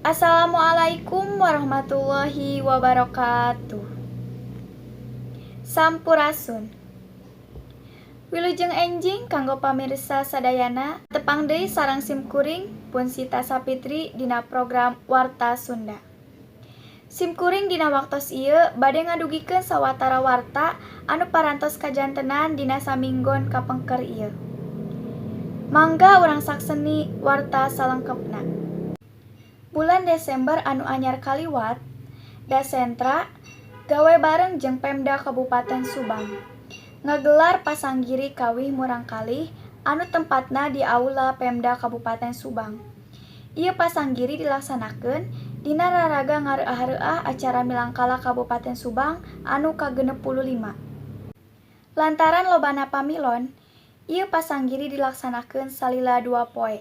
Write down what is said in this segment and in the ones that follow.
Assalamualaikum warahmatullahi wabarakatuh. Sampurasun. Wilujeng enjing kanggo pamirsa sadayana, tepang deui sareng simkuring Pun Sita Sapitri dina program Warta Sunda. Simkuring dina waktos ieu bade ngadugikeun sawatara warta anu parantos kajantenan dina saminggon kapengker ieu. Mangga urang sakseni warta salengkepna. Bulan Desember anu anyar kaliwat, Dasentra gawe bareng jeung Pemda Kabupaten Subang ngagelar pasanggiri kawih murangkalih anu tempatna di Aula Pemda Kabupaten Subang. Ieu pasanggiri dilaksanakeun dina raraga ngareuah-reuah acara Milangkala Kabupaten Subang anu ka-65. Lantaran lobana pamilon, ieu pasanggiri dilaksanakeun salila 2 poe,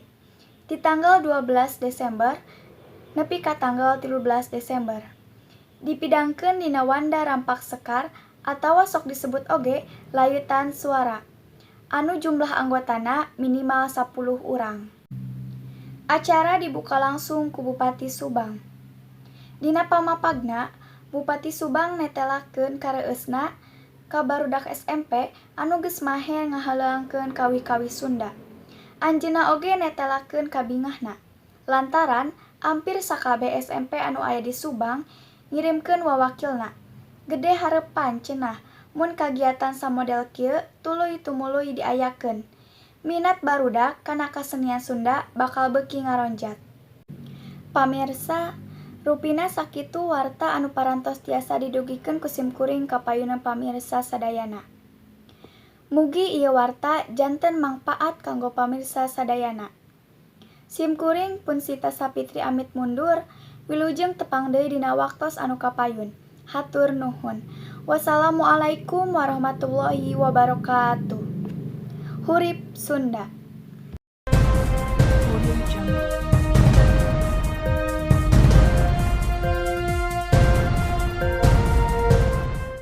ti tanggal 12 Desember nepi ka tanggal 13 Desember. Dipidangkeun dina wanda Rampak Sekar atawa sok disebut oge Layutan Suara, anu jumlah anggotana minimal 10 urang. Acara dibuka langsung ku Bupati Subang. Dina pamapagna, Bupati Subang netelakeun kareueusna ka barudak SMP anu geus maher ngahaleuangkeun kawih-kawih Sunda. Anjeunna oge netelakeun kabingahna, lantaran ampir sakabeh SMP anu aya di Subang ngirimkeun wawakilna. Gede harepan cenah mun kagiatan samodel kieu tuluy tumuluy diayakeun. Minat barudak kana kasenian Sunda bakal beuki ngaronjat. Pamirsa, rupina sakitu warta anu parantos tiasa didugikeun ku simkuring ka payunan pamirsa sadayana. Mugi ieu warta janten mangpaat kanggo pamirsa sadayana. Simkuring Pun Sita Sapitri amit mundur, wilujeng tepang deui dina waktos anu kapayun. Hatur nuhun. Wassalamualaikum warahmatullahi wabarakatuh. Hurip Sunda.